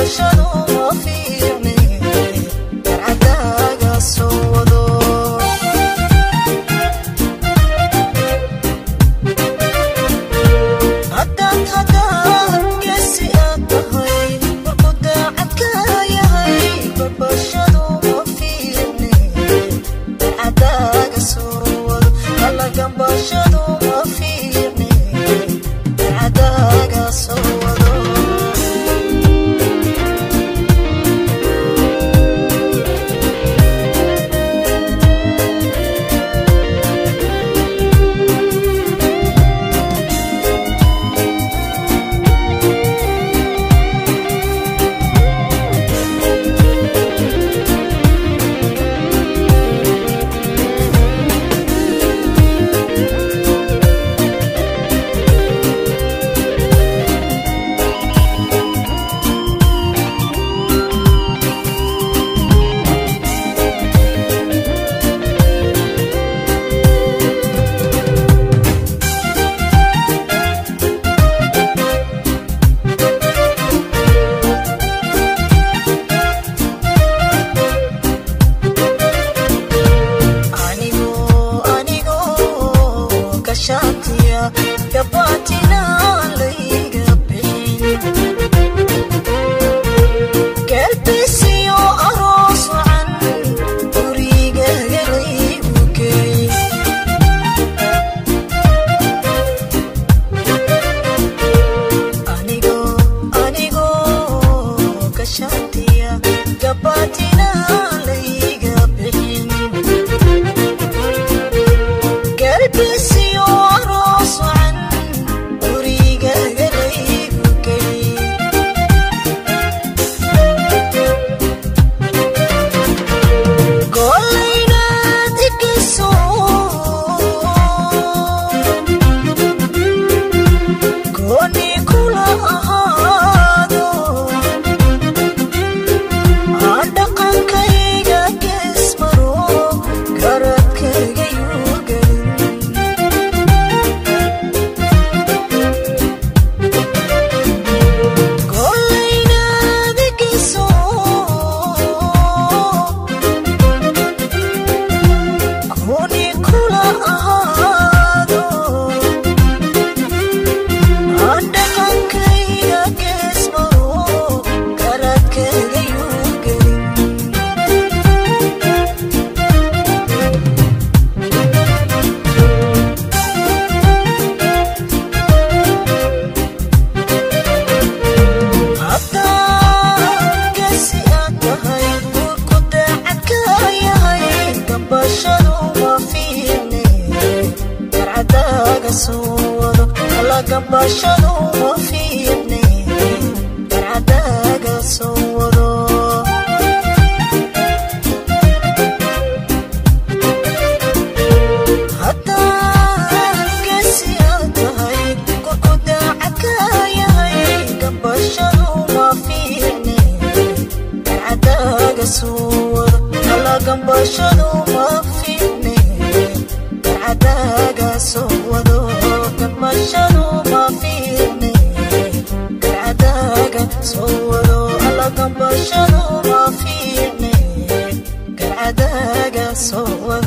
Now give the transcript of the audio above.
gambashadu ma fiicne garcadaaga soo wado. Haddaad haddaad geesi aad tahay markuu daacad ka yahay gambashadu ma fiicne garcadaaga soo wado. Alla gambashadu ma fiicne garcadaaga soo wado. Anigoo gashaantiya gabaatina layga bixin galbisiyo aroos wacan gurigaga laygu geey. Anigoo gashaantiya gabaatina layga bixin galbisiyo aroos wacan gurigaga laygu geey. Golaynaad igeyso gooni kula ahaado aan dhaqankayga gees maro garadkayga yuu gelin. Golaynaad igeyso gooni kula ahaado aan dhaqankayga gees maro garadkayga yuu gelin. Haddaad geesi aad tahay guurku daacad ka yahay gambashadu ma fiicne garcadaaga soo wado. Alla gambashadu ma fiicne garcadaaga soo wado. Haddaad geesi aad tahay guurku daacad ka yahay gambashadu ma fiicne garcadaaga soo wado. Alla gambashadu ma fiicne garcadaaga soo wado. Gambashadu ma fiicne garcadaaga soo wado. Alla gambashadu ma fiicne garcadaaga soo wado.